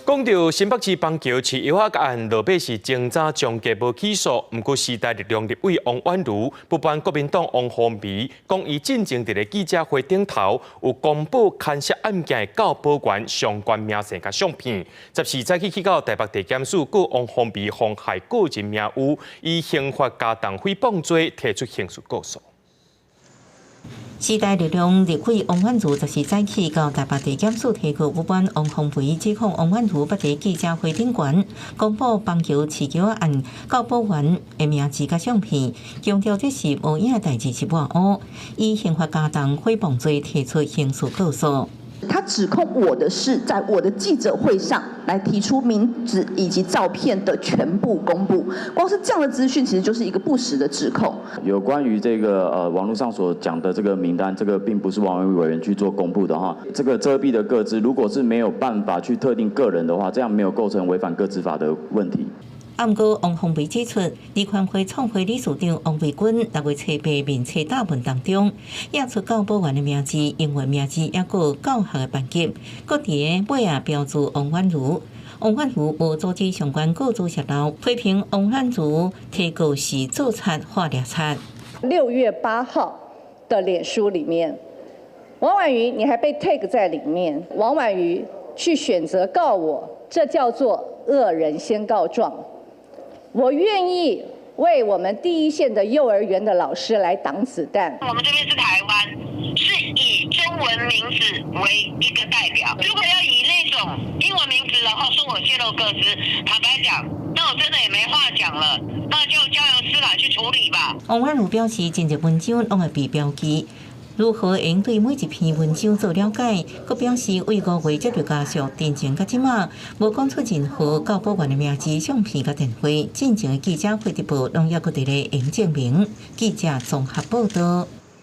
講到新北市板橋飼藥仔案，落尾是偵查終結無起訴，毋過時代力量立委王婉如不滿國民黨王鴻薇，講伊進前佇咧記者會頂頭有公布牽涉案件的教保員相關名姓佮相片，14早起去到台北地檢署告王鴻薇妨害個人名譽，以刑法加重誹謗罪提出刑事告訴。時代力量立委王婉如14早起到台北地檢署提告不滿王鴻薇指控王婉如捌佇記者會頂懸公布板橋飼雞仔案教保員的名字佮相片，強調這是無影的代誌是抹烏，以刑法加重誹謗罪提出刑事告訴。他指控我的是在我的記者會上來提出名字以及照片的全部公布，光是這樣的資訊，其實就是一個不實的指控。有關於這個網絡上所講的這個名單，這個並不是王婉諭委員去做公布的哈。這個遮蔽的個資，如果是沒有辦法去特定個人的話，這樣沒有構成違反個資法的問題。啊，毋過王鴻薇指出，児權會創會理事長王維軍6月初八面冊答問當中，列出教保員的名字、英文名字，抑閣教學的班級，閣佇尾仔標註王婉如。王婉如無阻止相關個資洩露，批評王婉如提告是做賊畫掠賊。 6月8號的臉書裡面，王婉諭你還被 tag 在裡面，王婉諭去選擇告我，這叫做惡人先告狀。我願意為我們第一線的幼兒園的老師來擋子彈。我們這邊是台灣，是以中文名字為一個代表。如果要以那種英文名字，然後說我洩露個資，坦白講，那我真的也沒話講了，那就交由司法去處理吧。王婉如表示，真濟文章攏會被標記，如何會對每一篇文章做了解？閣表示為5月接到家屬，進前到這馬無講出任何教保員的名字、相片佮電話。進前的記者會直播攏猶閣佇咧用證明。記者綜合報道。